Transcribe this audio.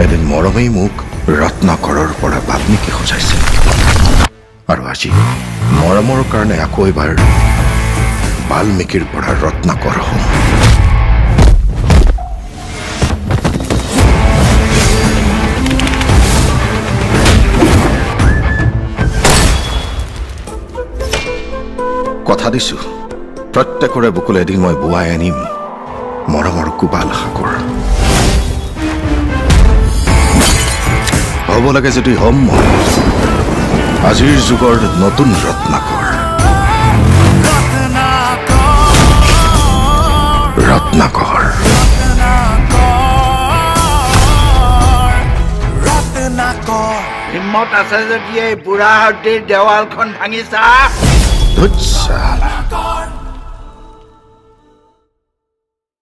এদিন মৰমেই মোক ৰত্নাকৰৰ পৰা বাল্মীকি সজাইছিল, আৰু আজি মৰমৰ কাৰণে আকৌ এবাৰ বাল্মীকিৰ পৰা ৰত্নাকৰ হ'ম। কথা দিছো, প্ৰত্যেকৰে বুকুলৈ এদিন মই বোৱাই আনিম মৰমৰ কোবাল সাগৰ। হ'ব লাগে যদি হ'ম মই আজিৰ যুগৰ নতুন ৰত্নাকৰ। ৰত্নাকৰ। হিম্মত আছে যদি এই বুঢ়া হাতীৰ দেৱালখন ভাঙি চা। ধুচ্ছা।